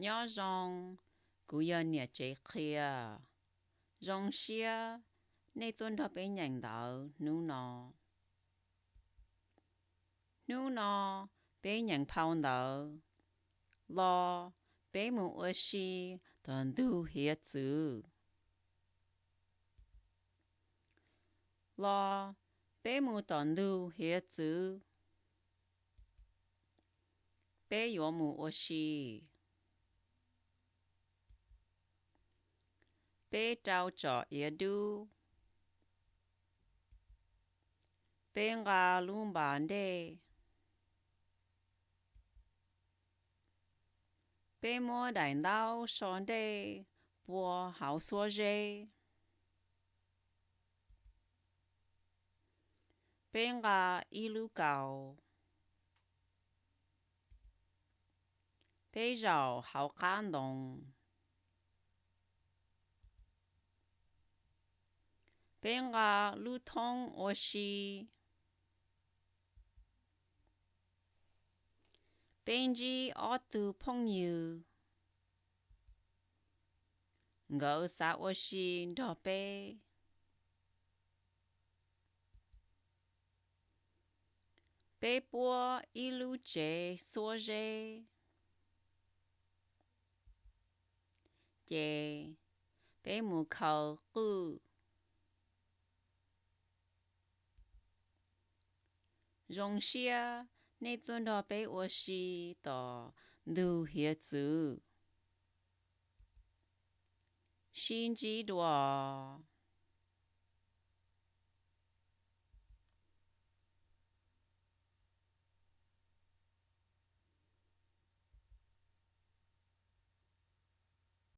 Nyob zoo, kuv yog niam tsev qhia. Zoo siab nej tuaj nrog peb nyeem ntawv hnub no. Hnub no peb nyeem phau ntawv Los, peb mus ua si tom ntug hiav txwv. Los, peb mus tom ntug hiav txwv. Peb yuav mus ua si. Peb rau tsom iav dub. Peb nqa lub npas dej. Peb muab daim ntaub so dej pua hauv xuab zeb. Peb nqa ib lub kaus. Peb zaum hauv qab ntoo. Peb nqa lub thoob ua si. Peb ntsib ob tug phooj ywg. Nkawd xav ua si nrog peb. Peb puab ib lub tsev xuab zeb, ces peb mus khaws qwj. Zoo siab nej tuaj nrog peb ua si tom ntug hiav txwv. Sib ntsib dua.